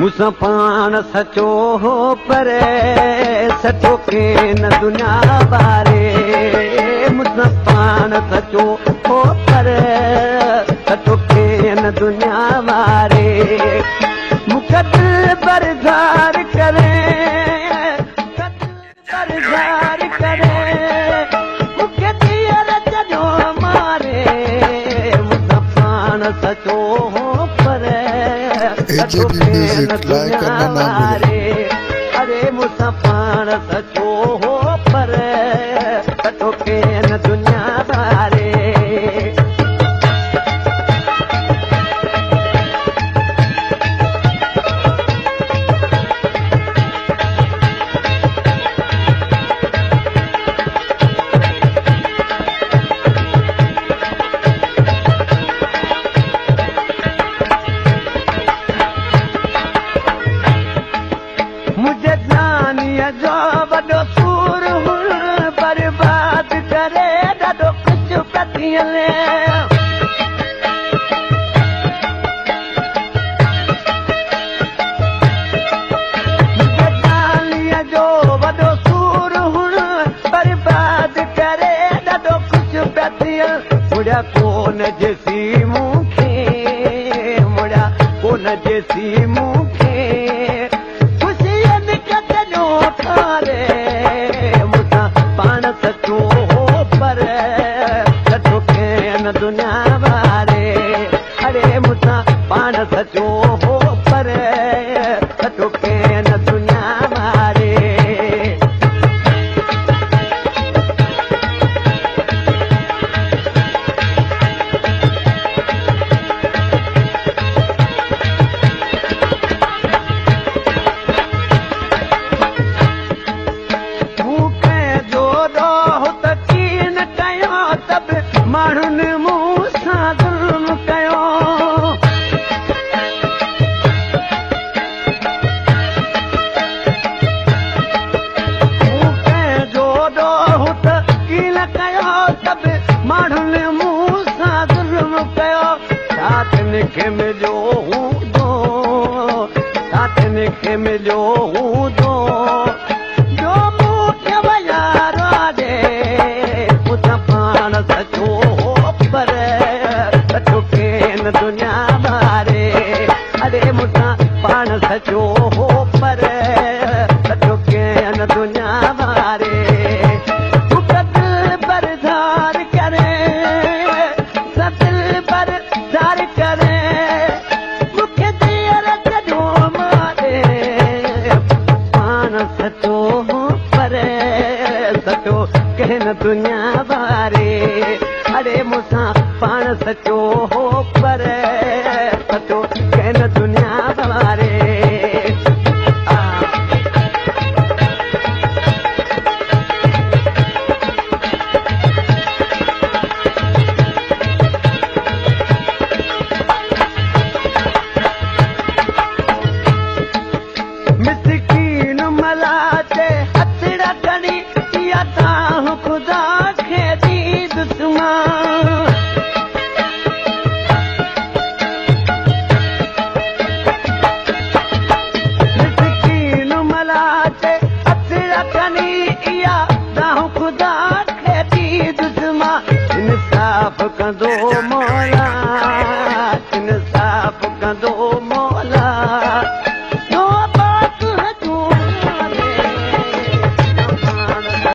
मूंसां पाण सचो हो पर सचो केन दुनिया वारे। मूंसां पाण सचो हो पर सचो केन दुनिया वारे। मूंखे दिल बरदार करे, बरदार करे, मूंखे धीअर छॾियो मारे। मूंसां पाण सचो हो पर AJB Music like करना ना भूलें। अरे मूंसां पाण सचो हो पर सचो केन दुनिया वारे। मुझे जानिया जो वॾो सूर बर्बाद करे ॾाढो कुझु प्रतियल। मुझे जानिया जो वॾो सूर बर्बाद करे ॾाढो कुझु प्रतियल। मुड़िया कोन जेसी मूंखे, मुड़िया कोन जेसी मूंखे। पाण सचो हो पर सचो केन दुनिया वारे। अरे मूंसां पाण सचो हो पर सचो केन दुनिया वारे। माण्हुनि मूंसां ज़ुल्म कयो, मूं कंहिंजो ॾोह त कीन कयो, त बि माण्हुनि मूंसां ज़ुल्म कयो। साथियुनि खे मिलियो हूंदो, साथियुनि खे मिलियो हूंदो, जो मूंखे वया रे। मूंसां पाण सचो हो पर सचो केन दुनिया वारे। अरे मूंसां पाण सचो हो पर सचो केन दुनिया वारे। मूंखे दिल बरदार करे, दिल बरदार करे, मूंखे धीअर छॾियो मारे। पाण सचो हो पर सचो केन दुनिया वारे। अरे मूंसां पाण सचो हो पर सचो केन दुनिया वारे। मिसकीन मलाचे हथड़ा खणी इहा तां ख़ुदा खे ॾींदुसि मां। मिसकीन मलाचे हथड़ा खणी इहा तां ख़ुदा खे ॾींदुसि मां। इंसाफ़ कंदो मौला।